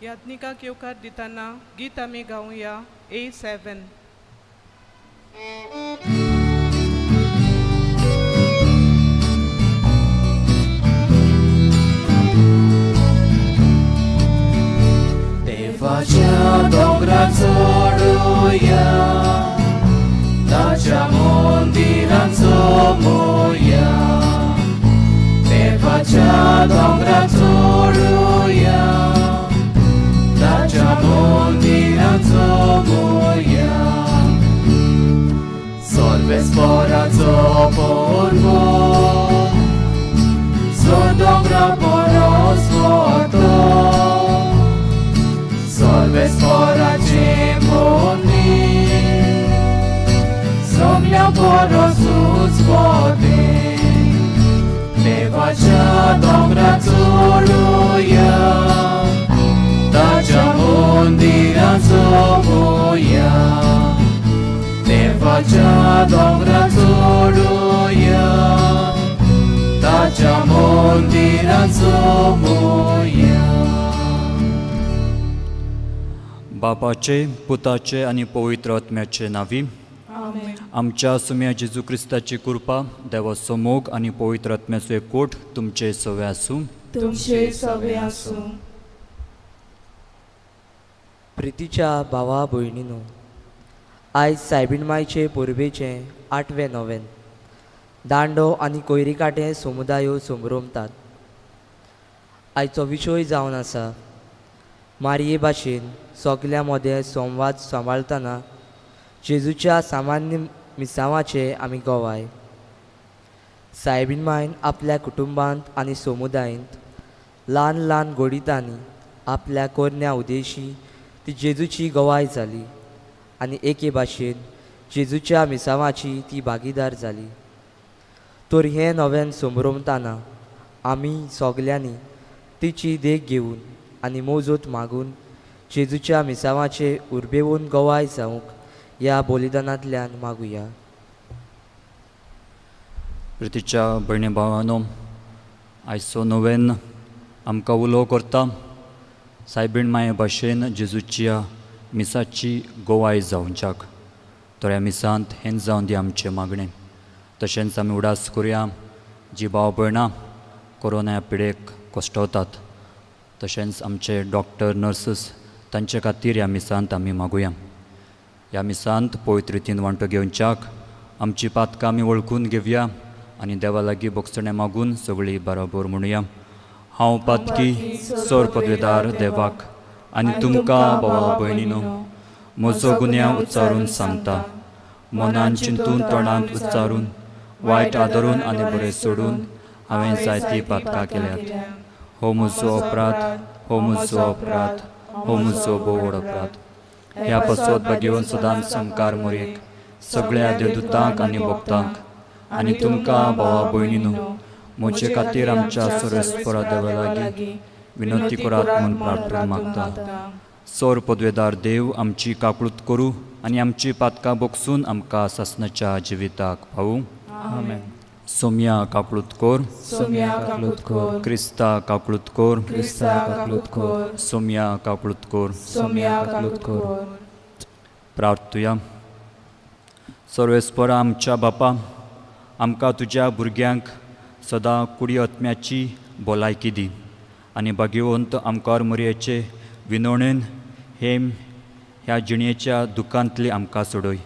याज्ञिकाक येवकार दितना गीत आमी गावया A7. देवाच्या दोंगरार चडुया, ताच्या मंदिरान सोमोया. देवाच्या दोंगरार चडुया, ताच्या मंदिरान सोमोया. सर्वेस्पराचो पर्वो जो दोंगरा परस मोठो, सर्वेस्पराचें मंदीर सगल्या परसूच मोठें. देवाच्या दोंगरार चडुया, ताच्या मंदिरान सोमोया. देवाच्या दोंगरार चडुया, ताच्या मंदिरान सोमोया. बापाचे, पुताचे आनी पवित्र आत्म्याचे नांवी. आमेन. आमच्या सुम्या जेजू क्रिस्ताची कृपा, देवाचो मोग आनी पवित्र आत्म्याचो एकवट तुमचे सवे आसूं. तुमचे सवे आसूं. प्रितीच्या भावा भयणीनो, आयज सायबीण मायचे परबेचें आठवें नोवेन. दांडो आनी कोयरीकाटे समुदायो संभ्रमतात. आयचो विशय जावन आसा मारये भाशेन सगल्या मदें संवाद सांबाळतना जेजूच्या सामान्य मिसांवाचे आमी गवाय. सायबीण मायन आपल्या कुटुंबांत आनी समुदायंत ल्हान ल्हान गोडितांनी आपल्या कोरण्या उदेशी ती जेजूची गवाय जाली आनी एके भाशेन जेजूच्या मिसांवाची ती भागीदार जाली. तर हें नव्यान संभ्रमताना आमी सगल्यांनी तिची देख घेवन आनी मोजूत मागून जेजूच्या मिसांवाचे उर्बेवन गवाय जावंक ह्या बलिदानांतल्यान मागुया. प्रितीच्या भयणी भावानो, आयचो नोवेन आमकां उलो करता सायबीण माये भाशेन जेजूच्या मिसाची गोवाय जावच्याक. तर ह्या मिसांत हेंच जावन दी आमचें मागणें. तशेंच आमी उडास करुया जी भाव भयणां कोरोना ह्या पिडेक कश्टवतात, तशेंच आमचे डॉक्टर, नर्सीस तांचे खातीर ह्या मिसांत आमी मागुया. ह्या मिसांत पवित्र रितीन वांटो घेवच्याक आमची पातकां आमी वळखून घेवया आनी देवा लागीं भोगसणें मागून सगळीं बरोबर म्हणुया. हांव पातकी सोर पदवेदार देवाक आनी तुमकां भावा भयणीनो म्हजो गुन्यांव उच्चारून सांगता. मनान चिंतून, तोंडांत उच्चारून, वायट आदरून आनी बरें सोडून हांवें जायतीं पातकां केल्यात. हो म्हजो अपराध, हो म्हजो अपराध, हो म्हजो भोव व्हड अपराध. ह्या पासत भाग्यवंत सदांच सामकार मोरयेक, सगळ्या देवदूतांक आनी भक्तांक आनी तुमकां भावा भयणीनो म्हजे खातीर आमच्या सर्वेस्परा देवा लागीं विनंती करात म्हूण प्रार्थना मागता. सोर पदवेदार देव आमची काकळूत करूं आनी आमची पातकां बोगसून आमकां सासणाच्या जिविताक पावूं. आमेन. सोमया काकळूत कोर. सोमया काकूत कोर. क्रिस्ता काकळूत कोर. क्रिस्ता काकूत कोर. सोमया काकळूत कोर. सोमया काकूत कोर. प्रार्थुया. सर्वेस्परा आमच्या बापा, आमकां तुज्या भुरग्यांक सदां कुडी आत्म्याची भलायकी दी आनी भाग्यवंत आमकार मोरयेचे विनोणेन हे ह्या जिणेच्या दुखांतली आमकां सोडय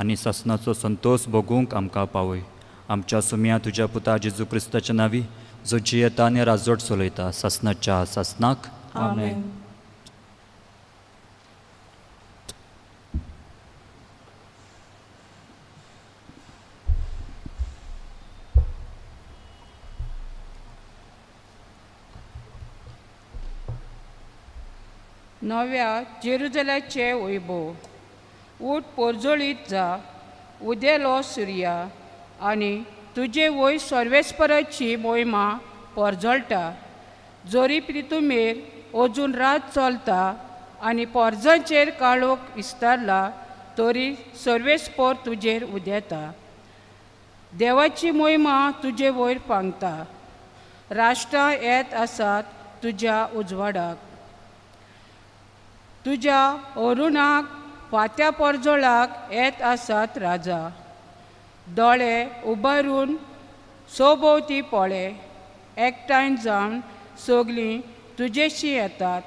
आनी सासणाचो संतोश भोगूंक आमकां पावय. आमच्या सुमया तुज्या पुता जेजू क्रिस्ताच्या नांवी, जो जियेता आनी राजवट चलयता सासणाच्या सासणाक. आमेन. नव्या जेरुजलाचे वैभव. उठ, पोरजोळीत जा, उदेलो सुर्या आनी तुजे वयर सर्वेस्पराची मोहिमा पोरजळटा. जोरी प्रितुमेर अजून रात चलता आनी पोरजांचेर काळोख विस्तारला, तरी सर्वेस्पर तुजेर उदेता. देवाची मोहिमा तुजे वयर पांगता. राष्ट्रां येत आसात तुज्या उजवाडाक. तुज्या अरुणाक फांत्या परजोळाक येत आसात राजा. दोळे उबारून सोभोवती पळे, एकठांय जावन सगलीं तुजेशी येतात,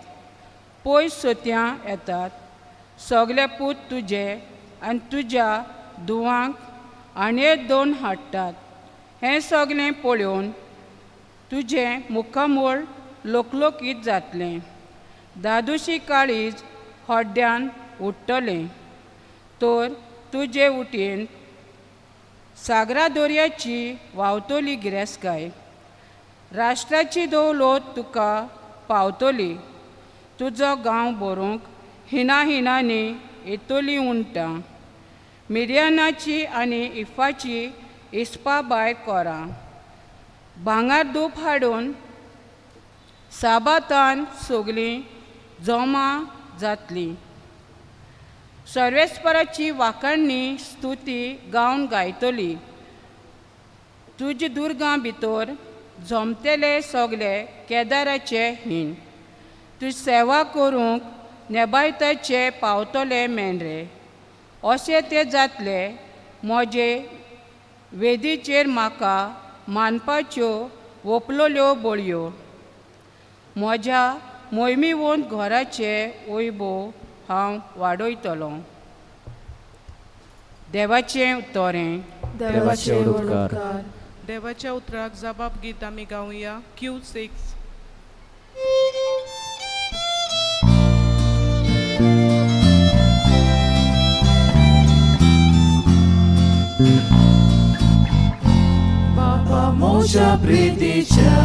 पयस सोत्यां येतात. सगले पूत तुजे आनी तुज्या धुवांक आनी दोन हाडटात. हें सगलें पळोवन तुजें मुखामळ लोकलोकीत जातलें, दादुशी काळीज हड्ड्यान उडटलें. तर तुजे उटयेन सागरा दर्याची व्हांवतली गिरेस्काय, राष्ट्राची दौलत तुका पावतली. तुजो गांव भरूंक हिना हिनांनी येतली उंटां, मिरयानाची आनी इफाची इस्पा भायर कोरां. भांगर धूप हाडून साबातान सगलीं जमा जातलीं. सर्वेस्पराची वाखाणणी स्तुती गावन गायतली. तुज्या दुर्गां भितर जमतले सगले केदाराचे हीण, तुजी सेवा करूंक नेबायताचे पावतले मेंढरे. अशें ते जातले म्हजे वेदीचेर म्हाका मानपाच्यो वोपलोल्यो बळयो. म्हज्या मोहिमीवंत घराचे वैभव हांव वाडयतलो. देवाचें उतरें. देवाचे उपकार. देवाच्या उतराक जबाब गीत आमी गावया. Q6. बापा म्हज्या प्रितीच्या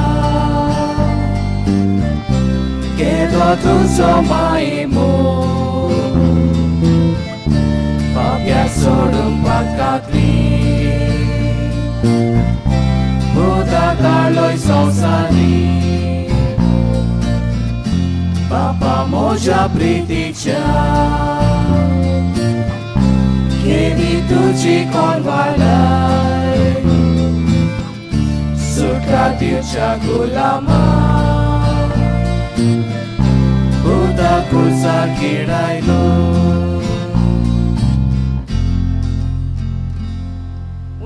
केदो तुजो मायमो, पाप्या सोडून पातकातली भुता धाडलोय संवसारी. बापा म्हज्या प्रितीच्या केदी तुजी कोनवालाय, सुटका दिवच्या गुलामा भुता कुर्सार खिणायलो.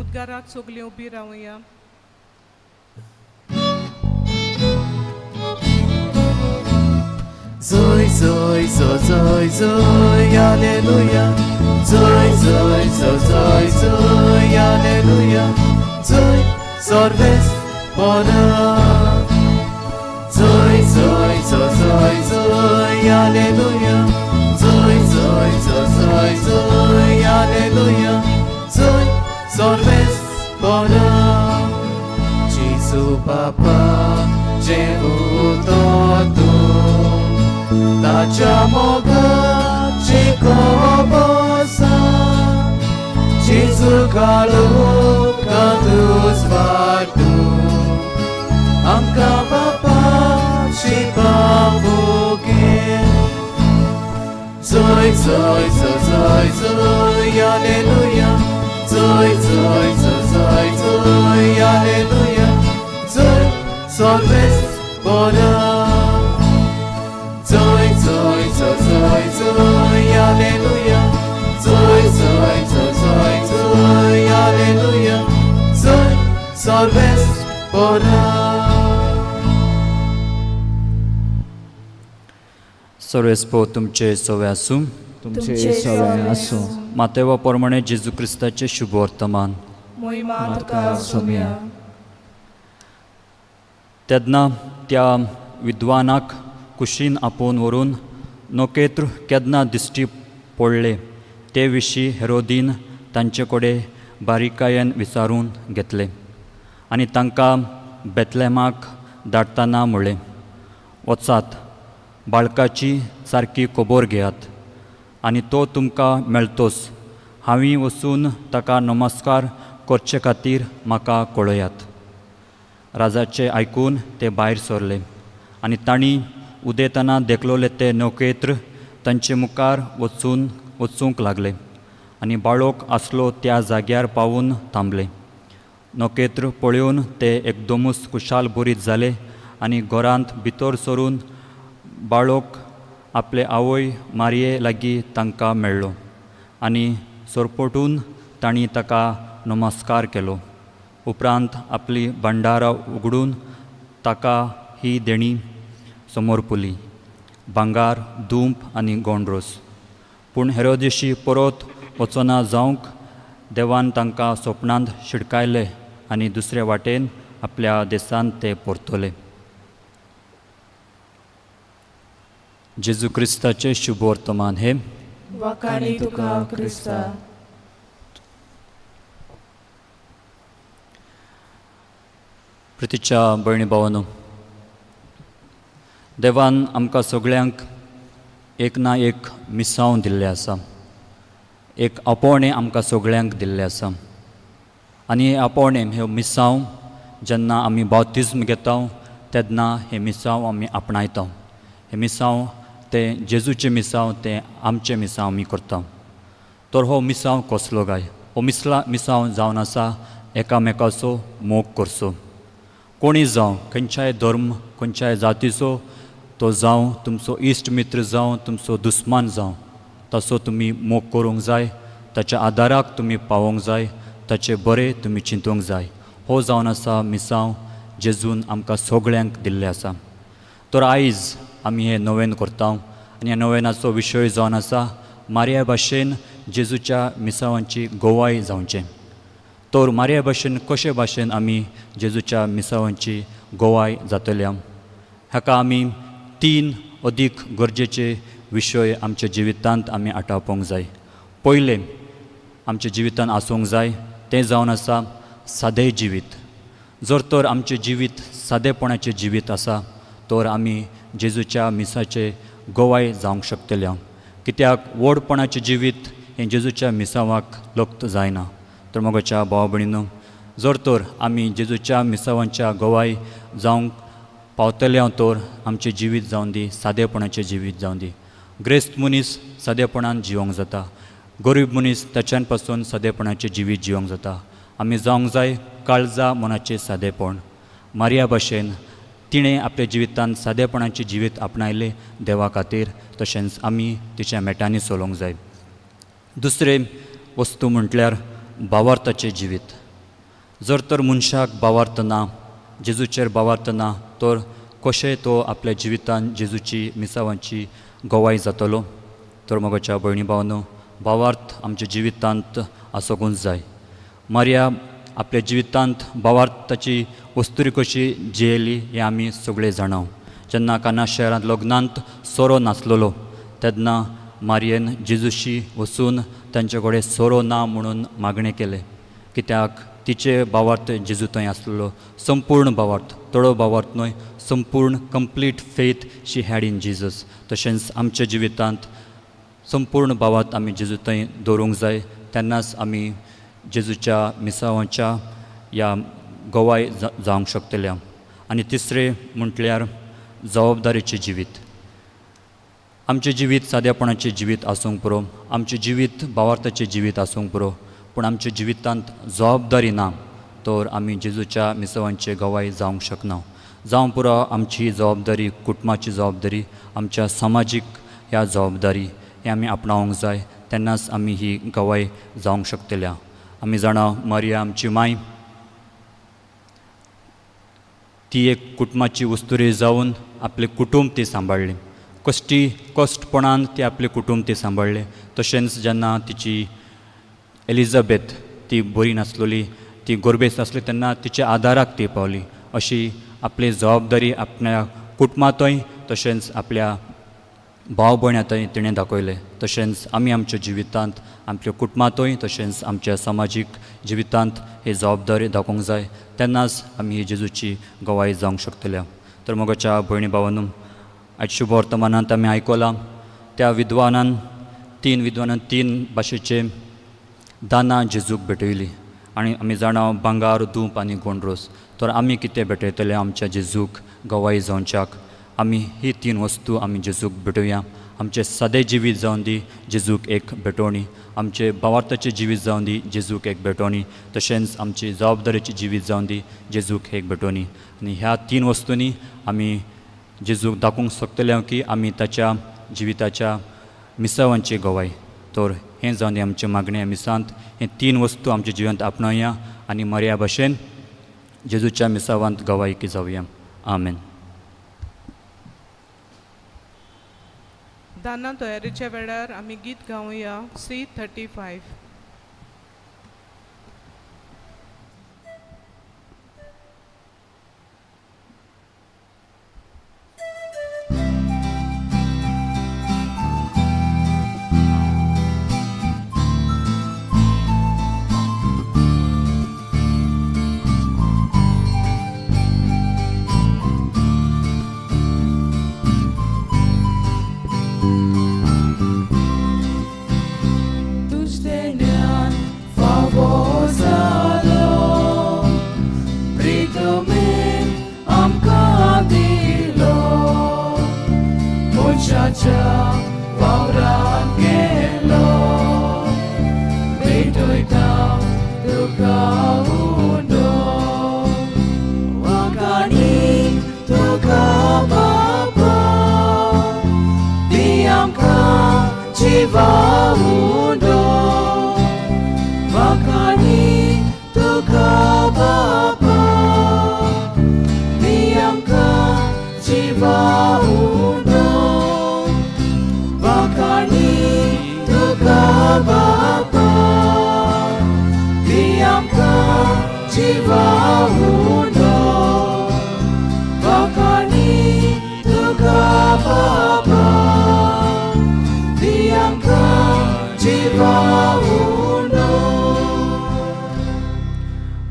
उद्गाराक सगलीं उबी रावया. Zoy, zoy, zo, zoy, zoy, alleluia. Zoy, zoy, zo, zoy, zoy, alleluia. Zoy, sorves pora. Zoy, zoy, zo, zoy, zoy, alleluia. Zoy, zoy, zo, zoy, zoy, alleluia. Zoy, sorves pora. Gesù Papa, Gevuto tu, ताच्या मोगाची खबर जेजू काळोखांतूच वाटू, आमकां बापाची पावोगे. जोय जोय जोय जोय आलेलुया, जोय जोय जोय जोय आलेलुया, जोय सर्वेस बरा. जोय जोय जोय जोय आलेलुया, जोय जोय जोय जोय आलेलुया, जोय सर्वेस बरा. सर्वेस्पो तुमचे सवे आसूं. तुमचे सवे आसूं. मातेवा प्रमाणे जेजू क्रिस्ताचें शुभ वर्तमान. मोहिमा तुका सोम्या. तेन्ना त्या विद्वानाक कुशीन आपोवन व्हरून नखेत्र केन्ना दिश्टी पडलें ते विशीं हेरोदीन तांचे कडेन बारीकायेन विचारून घेतलें आनी तांकां बेतलेमाक धाडटना म्हळें, वचात बाळकाची सारकी खबर घेयात आनी तो तुमकां मेळतोच हांवें वचून ताका नमस्कार करचे खातीर म्हाका कळयात. राजाचें आयकून ते भायर सरले आनी तांणी उदेतना देखलोले ते नखेत्र तांचे मुखार वचूंक लागले आनी बाळोक आसलो त्या जाग्यार पावून थांबले. नखेत्र पळोवन ते एकदमूच खुशाल बरीत जाले आनी घरांत भितर सरून बाळोक आपले आवय मारये लागीं तांकां मेळ्ळो आनी सोरपोटून तांणी ताका नमस्कार केलो. उपरांत आपली भंडारां उगडून ताका ही देणी समर्पुली, भांगार, धूप आनी गोंडरोस. पूण हेरोदेशी परत वचना जावंक देवान तांकां सोपणांत शिडकायले आनी दुसरे वाटेन आपल्या देशांत ते परतले. जेजू क्रिस्ताचें शुभ वर्तमान हें. वाखाणी तुका क्रिस्ता. प्रितीच्या भयणी भावानो, देवान आमकां सगळ्यांक एक ना एक मिसांव दिल्लें आसा, एक आपोवणें आमकां सगळ्यांक दिल्लें आसा. आनी हें आपोवणें, हें मिसांव जेन्ना आमी बावतिज्म घेता तेन्ना हें मिसांव आमी आपणायता. हें मिसांव तें जेजूचें मिसांव, तें आमचें मिसांव आमी करता. तर हो मिसांव कसलो काय? हो मिसांव जावन आसा एकामेकाचो मोग करचो. कोणी जावं, खंयच्याय धर्म, खंयच्याय जातीचो तो जावं, तुमचो इश्ट मित्र जावं, तुमचो दुस्मान जावं, तसो तुमी मोग करूंक जाय, ताच्या आदाराक तुमी पावोंक जाय, ताचे बरें तुमी चिंतूंक जाय. हो जावन आसा मिसांव जेजून आमकां सगळ्यांक दिल्लें आसा. तर आयज आमी हें नवेन करता आनी ह्या नवेनाचो विशय जावन आसा मारया भाशेन जेजूच्या मिसावांची गवाय जावचें. तर मारया भाशेन कशे भाशेन आमी जेजूच्या मिसावांची गवाय जातल्या, हाका आमी तीन अदीक गरजेचे विशय आमच्या जिवितांत आमी आटापूंक जाय. पयलें आमच्या जिवितांत आसूंक जाय तें जावन आसा सादें जिवीत. जर तर आमचें जिवीत सादेपणाचें जिवीत आसा तर आमी जेजूच्या मिसाचे गवाय जावंक शकतले. कित्याक व्हडपणाचें जिवीत हें जेजूच्या मिसावाक लक्त जायना. तर मोगाच्या भाव भयणीनो, जर तर आमी जेजूच्या मिसावांच्या गवाय जावंक पावतले तर आमचें जिवीत जावन दी सादेपणाचें जिवीत जावन दी. ग्रेस्त मनीस सादेपणान जिवंक जाता, गरीब मनीस ताच्यान पासून सादेपणाचें जिवीत जिवंक जाता. आमी जावंक जाय काळजा मनाचें सादेपण. मारया भाशेन तिणें आपल्या जिवितांत सादेपणाचें जिवीत आपणायलें देवा खातीर, तशेंच आमी तिच्या मेटांनी चलोवंक जाय. दुसरें वस्तू म्हटल्यार भावार्थाचें जिवीत. जर तर मनशाक भावार्थ ना, जेजूचेर भावार्थ ना, तर कशें तो आपल्या जिवितांत जेजूची मिसावांची गवाय जातलो? तर मोगाच्या भयणी भावनो, भावार्थ आमच्या जिवितांत आसोकूंच जाय. मारया आपल्या जिवितांत भावार्थाची वस्तुरी कशी जियेली हें आमी सगळे जाणा. जेन्ना काना शहरांत लग्नांत सोरो नासलेलो तेन्ना मारयेन जेजूशी वचून तांचे कडेन सोरो ना म्हणून मागणें केलें. कित्याक तिचे भावार्थ जेजू थंय आसलेलो, संपूर्ण भावार्थ, थोडो भावार्थ न्हय, संपूर्ण complete faith she had in Jesus. तशेंच आमच्या जिवितांत संपूर्ण भावार्थ आमी जेजू थंय दवरूंक जाय, तेन्नाच आमी जेजूच्या मिसावांच्या ह्या गवाय जावंक शकतले. आनी तिसरें म्हटल्यार जबाबदारीचें जिवीत. आमचें जिवीत सादेपणाचें जिवीत आसूंक पुरो, आमचें जिवीत भावार्थाचें जिवीत आसूंक पुरो, पूण आमच्या जिवितांत जबाबदारी ना तर आमी जेजूच्या मिसावांचे गवाय जावंक शकना. जावं पुरो आमची जबाबदारी, कुटुंबाची जबाबदारी, आमच्या समाजीक ह्या जबाबदारी हें आमी आपणावंक जाय, तेन्नाच आमी ही गवाय जावंक शकतल्या. आमी जाणा मारिया आमची माय ती एक कुटुंबाची वस्तुरी जावन आपलें कुटुंब ती सांबाळ्ळी, कश्टपणान ती आपलें कुटुंब ती सांबाळ्ळें. तशेंच जेन्ना तिची एलिझाबेथ ती बरी नासलेली, ती गोरबेस्त आसली तेन्ना तिच्या आदाराक ती पावली. अशी आपली जबाबदारी आपल्या कुटुंबांतय तशेंच आपल्या भाव भयणांतय तिणें दाखयलें. तशेंच आमी आमच्या जिवितांत आमच्या कुटुंबांतय तशेंच आमच्या समाजीक जिवितांत ही जबाबदारी दाखोवंक जाय, तेन्नाच आमी ही जेजूची गवाय जावंक शकतल्या. तर मोगाच्या भयणी भावानू, आयज शुभ वर्तमानांत आमी आयकलां त्या विद्वानान, तीन विद्वानान तीन भाशेचे दानां जेजूक भेटयली आनी आमी जाणा भांगार, धूप आनी गोंडरोस. तर आमी कितें भेटयतले आमच्या जेजूक गवाय जावच्याक? आमी ही तीन वस्तू आमी जेजूक भेटोवया. आमचें सादें जिवीत जावन दी जेजूक एक भेटवणी, आमचें भावार्थाचें जिवीत जावन दी जेजूक एक भेटवणी, तशेंच आमची जबाबदारीचें जिवीत जावन दी जेजूक एक भेटवणी. आनी ह्या तीन वस्तूंनी आमी जेजूक दाखोवंक शकतले की आमी ताच्या जिविताच्या मिसावांची गवाय. तर हें जावन आमचें मागणें मिसांत हें तीन वस्तू आमच्या जिवनांत आपणाया आनी मर्या भशेन जेजूच्या मिसावांत गवायकी जावया. आमेन. दाना तयारीच्या वेळार आमी गीत गावया C35.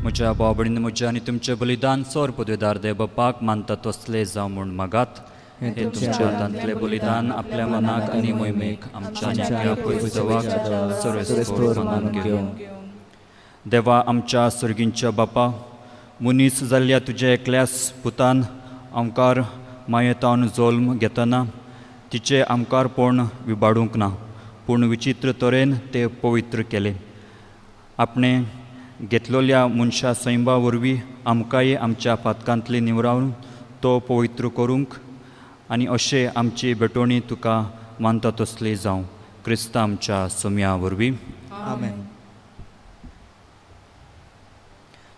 म्हज्या भाव भयणीन म्हज्या आनी तुमचें बलिदान सोर पदवेदार देव बापाक मानता तसलें जावं म्हूण मागात. हें तुमच्या हातांतलें बलिदान आपल्या मनाक आनी मोहिमेक आमच्या आनी पयसवाक सर्वेस्पोर मानून घेवं. देवा आमच्या सर्गींच्या बापा, मनीस जाल्ल्या तुज्या एकल्यास पुतान आमकार मायेतावन जल्म घेतना तिचें आमकारपण विबाडूंक ना, पूण विचित्र तरेन तें पवित्र केलें. आपणें घेतलेल्या मनशा सैंबा वरवीं आमकांय आमच्या फातकांतली निवरावन तो पवित्र करूंक आनी अशें आमची भेटवणी तुका मानता तसली जावं. क्रिस्ता आमच्या सोम्या वरवीं. आमेन.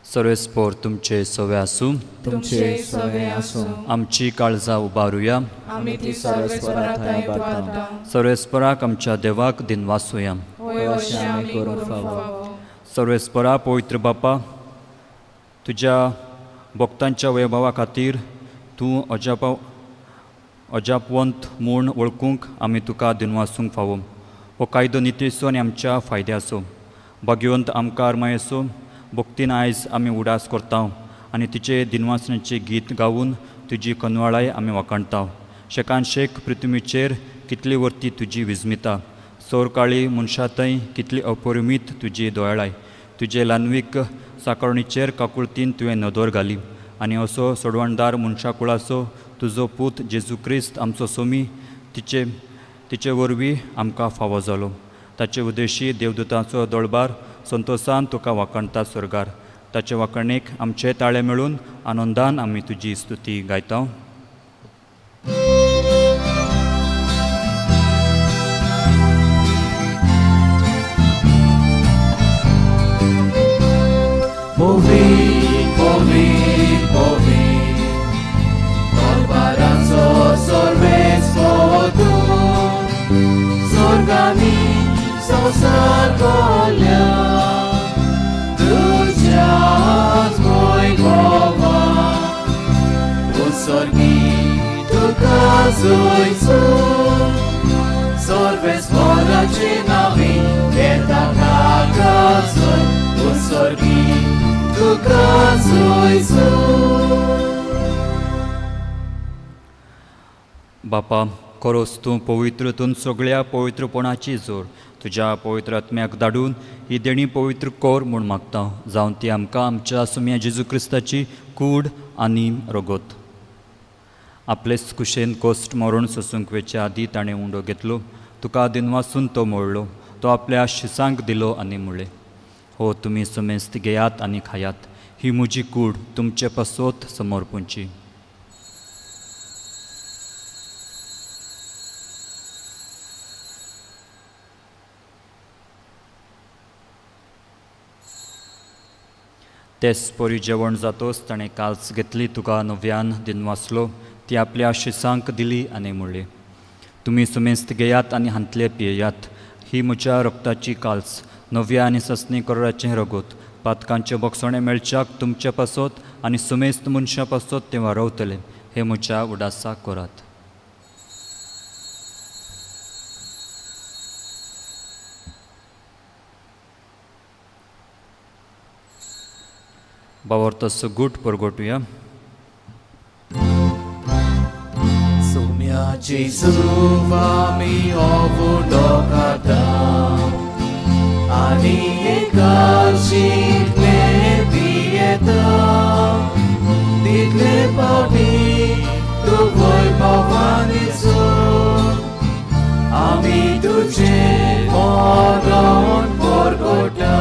सर्वेस्पोर तुमचे सवे आसूं. तुमचे सवे आसूं. आमची काळजां उबारुया. आमी ती सर्वेस्परा थंय उबारता. सर्वेस्पराक आमच्या देवाक दिनवासुया. होय अशें आमी करूंक फावो. सर्वेस्परा पवित्र बापा, तुज्या भक्तांच्या वैभवा खातीर तूं अजापवंत म्हूण वळखूंक आमी तुका दिनवासूंक फावो. हो कायदो नितीचो आनी आमच्या फायद्याचो. भाग्यवंत आमकार मायेचो भक्तीन आयज आमी उडास करता आनी तिचे दिनवासनाचें गीत गावन तुजी कनवाळाय आमी वाखाणता. शेकान शेक पृथ्वीचेर कितली वर्ती तुजी विजमिता, सौरकाळी मनशांतय कितली अपरिमीत तुजी दोयाळाय. तुजे ल्हानवीक साकरणीचेर काकुळतीन तुवें नदर घाली आनी असो सोडवणदार मनशा कुळाचो तुजो पूत जेजू क्रिस्त आमचो सोमी तिचे वरवीं आमकां फावो जालो. ताचे उद्देशी देवदूतांचो दळबार संतोसान तुका वाखाणता स्वर्गार. ताचे वाखाणेक आमचे ताळे मेळून आनंदान आमी तुजी स्तुती गायता. बापा, खरोच तूं पवित्र, तूं सगळ्या पवित्रपणाची जोड. तुज्या पवित्र आत्म्याक धाडून ही देणी पवित्र कर म्हूण मागता, जावन ती आमकां आमच्या सुम्या जेजू क्रिस्ताची कूड आनी रगत. आपलेच कुशेन कोश्ट मरण सोसूंक वेच्या आदीं ताणें उंडो घेतलो, तुका दिनवासून तो मोडलो, तो आपल्या शिसांक दिलो आनी म्हणलें, हो तुमी समेस्त घेयात आनी खायात, ही म्हजी कूड तुमचे पासत समर्पूंची. तेच परी जेवण जातोच ताणें काल्स घेतली, तुका नव्यान दिनवासलो, ती आपल्या शिसांक दिली आनी म्हणली, तुमी सुमेस्त घेयात आनी हांतले पियेयात. ही म्हज्या रक्ताची काल्स, नव्या आनी ससनी करोडाचें रगत, पातकांचें बोगसणें मेळच्याक तुमचे पासत आनी सुमेस्त मनशां पासत तें वारवतलें. हें म्हज्या उडासाक करात. बावर्तसो गूट परगटुया. सोम्या जेजू आमी ओवडो खाता आनी एकाशितले पियेता तितले पावटी तूं वैभवानी आमी तुजें मरण परगटा.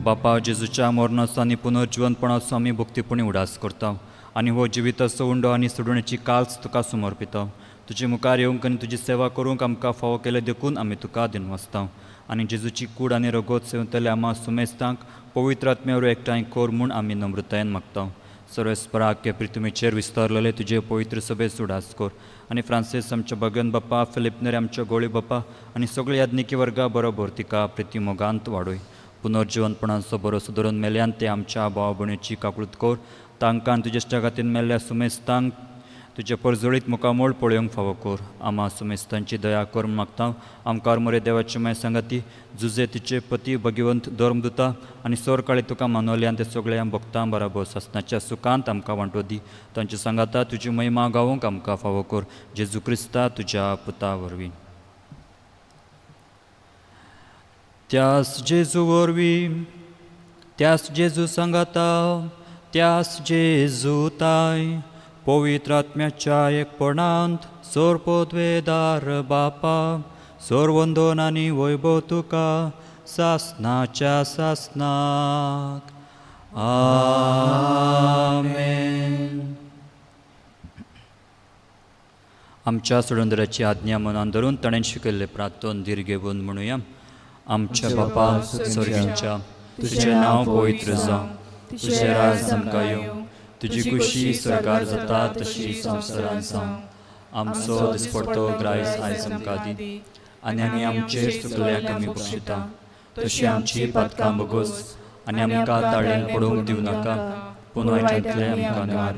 बापा, जेजूच्या मरणाचो आनी पुनर्जिवनपणाचो आमी भक्तीपणी उडास करता आनी हो जिविताचो उंडो आनी सोडवणेची काल्स तुका समर्पिता. तुजे मुखार येवंक आनी तुजी सेवा करूंक आमकां फावो केलें देखून आमी तुका दिनवासता आनी जेजूची कूड आनी रगत सेवतले आमा सुमेस्तांक पवित्र आत्म्या वरवीं एकठांय कर म्हूण आमी नम्रतायेन मागता. सर्वेस्पराक हे पृथ्वीचेर विस्तारलेले तुजे पवित्र सभेचो उडास कर आनी फ्रांसीस आमच्या भगन बाप्पा, फिलीप नेरी आमच्या गोळी बाप्पा आनी सगळे याज्ञिकी वर्गा बरोबर तिका प्रिती मोगांत वाडय. पुनर्जिवनपणाचो भरोसो धरून मेल्यान ते आमच्या भाव भयणीची काकळूत कर. तांकां तुज्या जगातीन मेल्ल्या सुमेस्तांक तुजें परजळीत मुखामोळ पळोवंक फावो कर. आमा सुमेस्तांची दया कर म्हूण मागता. आमकार मोरे देवाचे माय सांगाती जुजे तिचे पती भगिवंत धर्मदुता आनी सोर काळी तुका मानवले आनी ते सगळ्या भक्तां बराबर सासणाच्या सुखांत आमकां वांटो दी. तांचे सांगाता तुजी महिमा गावोंक आमकां फावो कर. जेजू क्रिस्ता तुज्या पुता वरवीं. त्यास जेजू वरवीं, त्यास जेजू सांगाता, त्यास जेजू ताय पवित्र आत्म्याच्या एकपणांत सोरपोद्वेदार बापा, सोरवंदन आनी वैभव तुका सासनाच्या सासनाक. आमेन. आमच्या सोडंदराची आज्ञा मनान धरून ताणें शिकयल्लें प्रार्थन धीर घेवन म्हणुया. आमच्या बापा स्वर्गींच्या, तुजें नांव पवित्र जावं, तुजें राज आमकां येवं, तुजी खुशी स्वर्गार जाता तशी संवसारांत जावं. आमचो दिसपडतो ग्रायस आयज आमकां दी आनी आमी आमचेर चुकल्याक आमी बक्षिता तशी आमची पातकां बगोस आनी आमकां ताळेन पडोवंक दिवं नाका, पूण वायटांतलें आमकां निवार.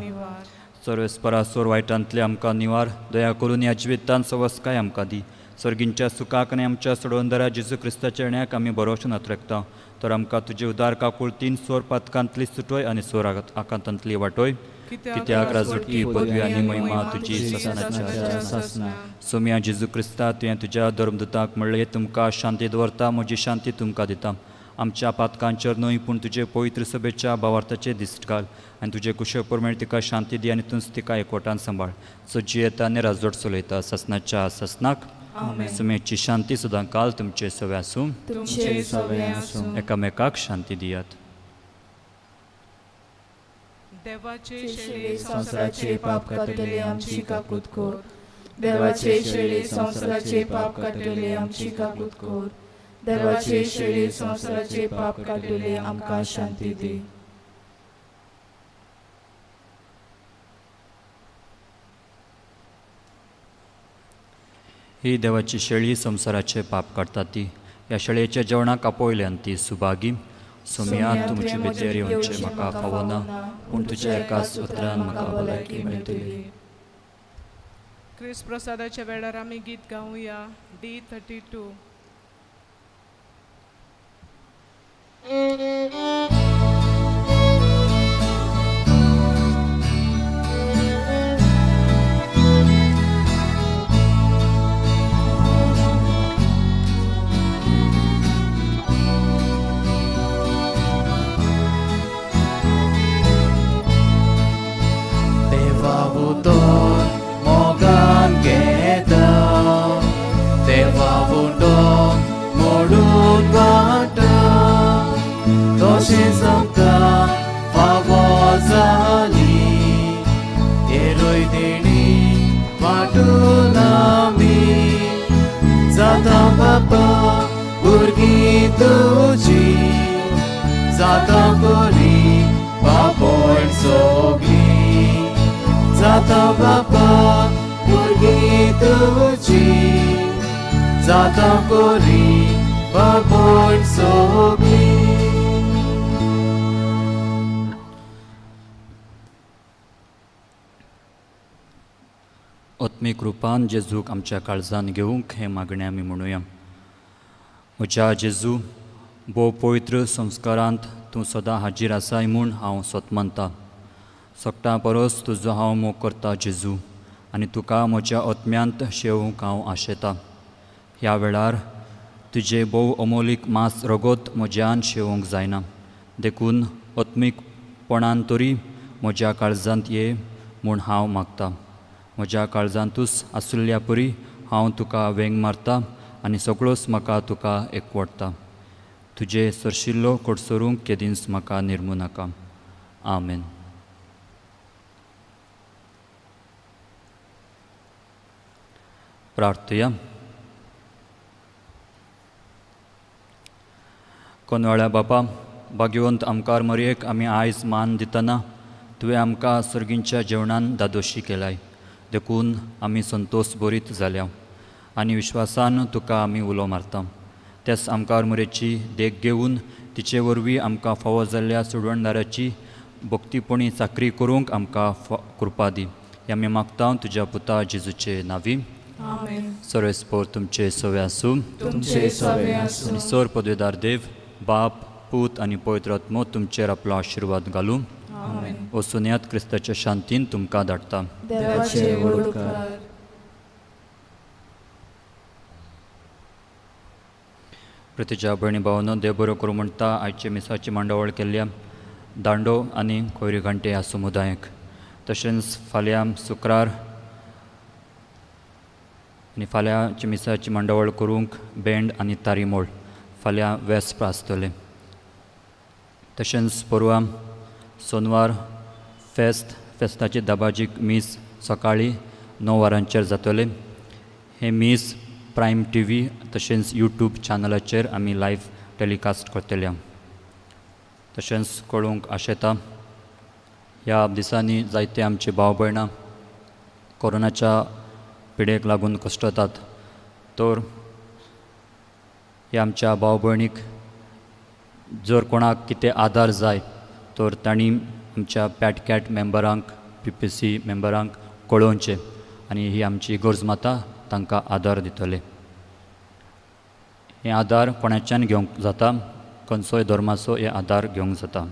सर्वेस्परा सोर वायटांतलें आमकां निवार. दया करून ह्या जिवितांत सवस्काय आमकां दी. सर्गींच्या सुखाक आनी आमच्या सोडवंदरा जेजू क्रिस्ताच्या येण्याक आमी बरोवचो नातरेकता. तर आमकां तुजे उदार काकुळतीन सोर पातकांतली सुटोय आनी सोर आकांतांतली वाटोय. कित्याक राजवटकी पदवी आनी महिमा तुजी सासणाच्या सासणाक. सोम्या जेजू क्रिस्ता, तुवें तुज्या धर्मदुताक म्हणलें, तुमकां शांती दवरता, म्हजी शांती तुमकां दिता. आमच्या पातकांचेर न्हय पूण तुजे पवित्र सभेच्या भावार्थाचे दिश्ट घाल आनी तुजे कुशे प्रमाण तिका शांती दी आनी तूंच तिका एकवटान सांबाळ. सो जियेता आनी राजवट चलयता सासणाच्या सासणाक. सुमेची शांती सदां काल तुमचे सवे आसूं. तुमचे सवे आसूं. एकामेकाक शांती दियात. देवाचे शेळी संवसाराचे पाप काडटले आमची काकूत कर. देवाचे शेळी संवसाराचे पाप काडटले आमची काकूत कर. देवाचे शेळी संवसाराचे पाप काडटले आमकां शांती दी. ही देवाची शेळी संवसाराचे पाप काडटा ती. ह्या शेळयेच्या जेवणाक आपयल्यान ती सुभागी. सोम्या, तुमचे भितर येवचें म्हाका फावना, पूण तुज्या एकाच उतरान म्हाका भलायकी मेळटली. क्रिस्त प्रसादाच्या वेळार आमी गीत गावया D32. देवा उदोन मोगान घेता, देवा उदोन मोडून वाटा, तशेंच आमकां फावो जाली हेरोय देणी वांटून आमी जाता बापा भुरगीं तुजी. जाता कोरी बापोण सोगली जाता बापा भुरगीं तुजी जाता कोरी बापोण सोगली. आत्मीक रुपान जेजूक आमच्या काळजान घेवंक हें मागणें आमी म्हणुया. म्हज्या जेजू, भोव पवित्र संस्कारांत तूं सदां हाजीर आसाय म्हूण हांव सोत मानता. सगटां परस तुजो हांव मोग करता जेजू, आनी तुका म्हज्या आत्म्यांत शेवूंक हांव आशेतां. ह्या वेळार तुजें भोव अमोलीक मांस रगत म्हज्यान शेवूंक जायना, देखून आत्मीकपणान तरी म्हज्या काळजांत ये म्हूण हांव मागता. म्हज्या काळजांतूच आशिल्ल्या परी हांव तुका वेंग मारता आनी सगळोच म्हाका तुका एकवटता. तुजे सरशिल्लो कडसरूंक केदींच म्हाका निर्मू नाका. आमेन. प्रार्थया. कोनवाळ्या बापा, भाग्यवंत आमकार मरयेक आमी आयज मान दितना तुवें आमकां सर्गींच्या जेवणान दादोशी केलाय, देखून आमी संतोश बरीत जाल्या आनी विश्वासान तुका आमी उलो मारता. त्याच आमकार मरेची देख घेवन तिचे वरवीं आमकां फावो जाल्ल्या सोडवणदाराची भक्तीपणी चाकरी करूंक आमकां कृपा दी. हे आमी मागता तुज्या पुता जेजूचे नांवी. आमेन. सर्वेस्पोर तुमचे सवे आसूं. तुमचे सवे आसूं. आनी सर पदवेदार देव बाप पूत आनी पवित्र आत्मो तुमचेर आपलो आशिर्वाद घालूं. आमेन. वसुन्यात क्रिस्ताच्या शांतीन तुमकां धाडटा. देवाचे व्हड उपकार. प्रतिच्या भयणी भावनो, देव बरो करूं म्हणटा आयचे मिसाची मांडावळ केल्ल्या दांडो आनी कोयरी घांटे ह्या समुदायाक, तशेंच फाल्यां शुक्रार आनी फाल्यांचे मिसाची मांडावळ करूंक बँड आनी तारीमोळ फाल्यां वेस्प आसतलें. तशेंच परवां सोनवार फेस्त, फेस्ताची दबाजीक मीस सकाळीं 9 वरांचेर जातलें. हें मीस प्रायम टी व्ही तशेंच यूट्यूब चॅनलाचेर आमी लायव्ह टेलिकास्ट करतले. तशेंच कळोवंक आशेता ह्या दिसांनी जायते आमचे भाव भयणां कोरोनाच्या पिडेक लागून कश्टतात, तर ह्या आमच्या भाव भयणीक जर कोणाक कितें आदार जाय तर तांणी आमच्या पॅटकॅट मेंबरांक, पी पी सी मेंबरांक कळोवचें आनी ही आमची गरज माता तांकां आदार दितले. हे आदार कोणाच्यान घेवंक जाता, खंयचोय धर्माचो हे आदार घेवंक जाता.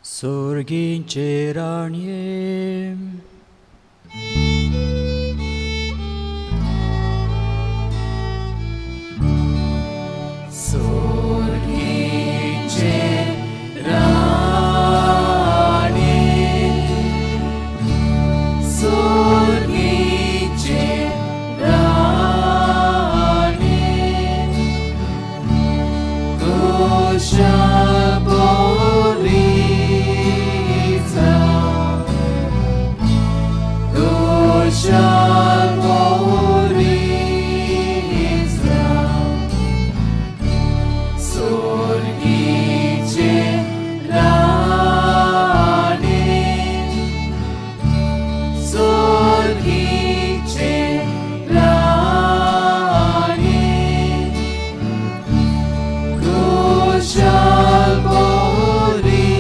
सोर्गींचे राणये सोर्गींचे राणी सोर्गींचे राणी कुशल बोरीचा कुशल बोरीचा सोर्गीचे राणी सोर्गीचे राणी कुशल बोरीचा.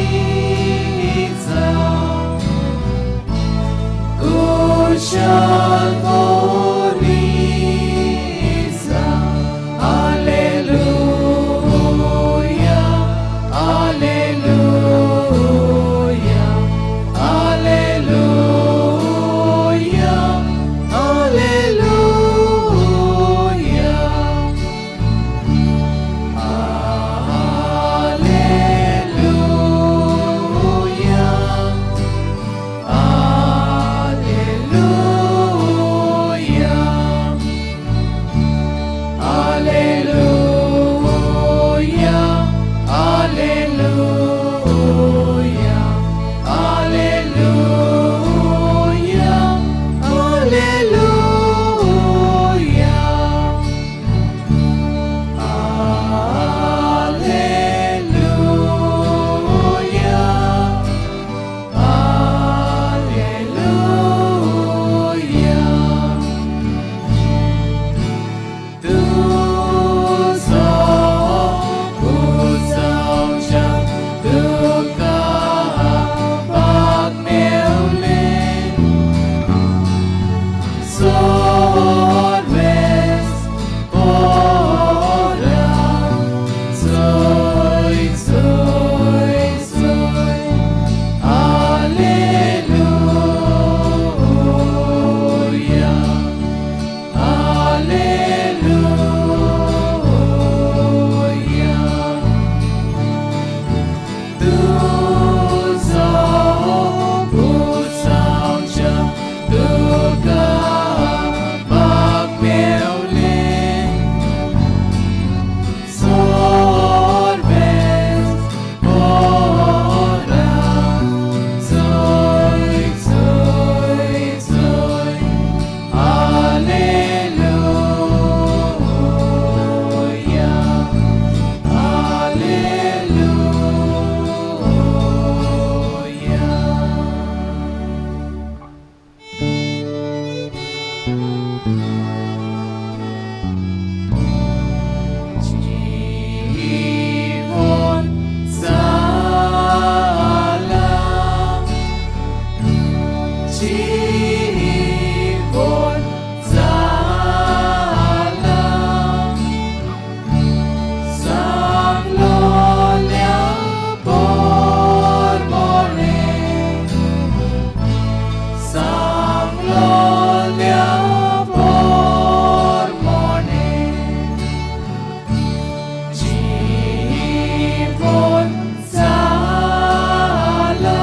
जीवन जाला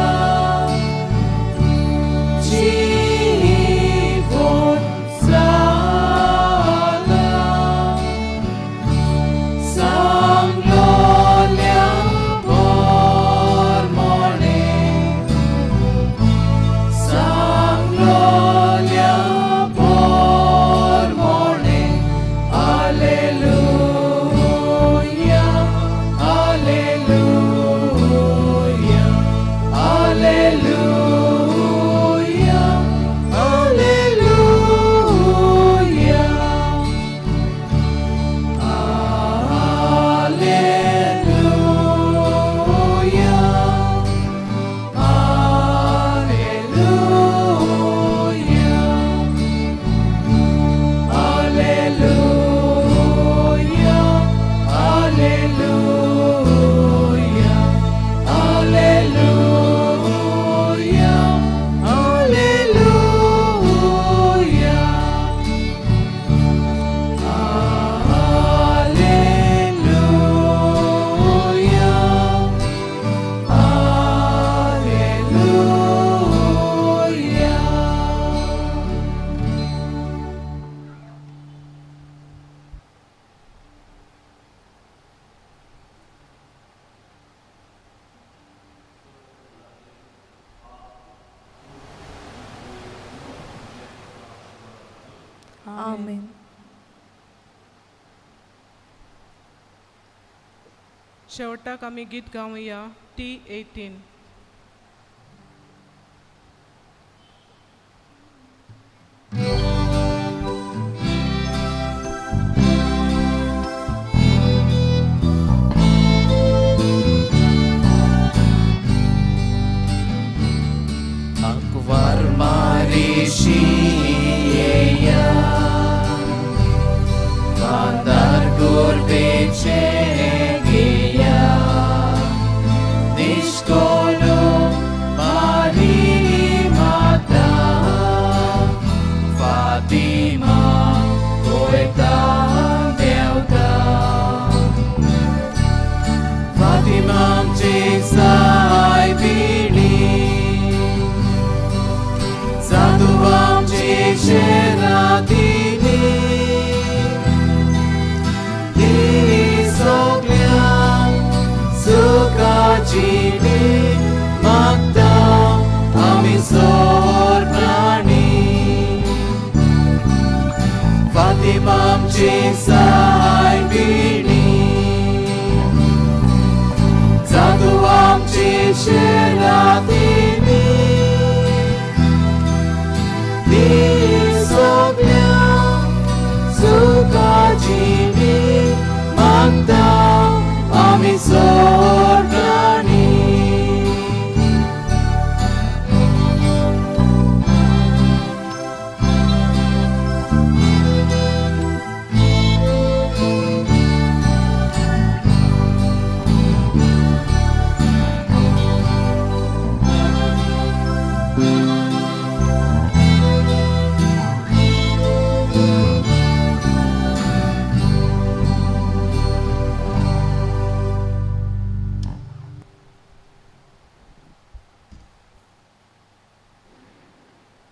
जीवन जाला सांगलोल्या पोरमोणे सांगलोल्या पोरमोणे Alleluia, Alleluia, Alleluia, Alleluia. Alleluia, Alleluia, Alleluia, Alleluia, Alleluia, Alleluia. Alleluia, Alleluia. आमेन. शेवटाक आमी गीत गावया T 18. Akvar Marishiyeya Bandar Gurbeche Geya Nishkonu Mari Mata Fatima Poeta Delta Fatima Sai Bili जादुवामची शेरादिनी ती सगळ्यांक सुखाची मागता आमी सोर प्राणी फातिमामची सायबिणी जादुवामची शेरादिनी ती सगळ्यांक सुखाची मागता आमी सोर प्राणी.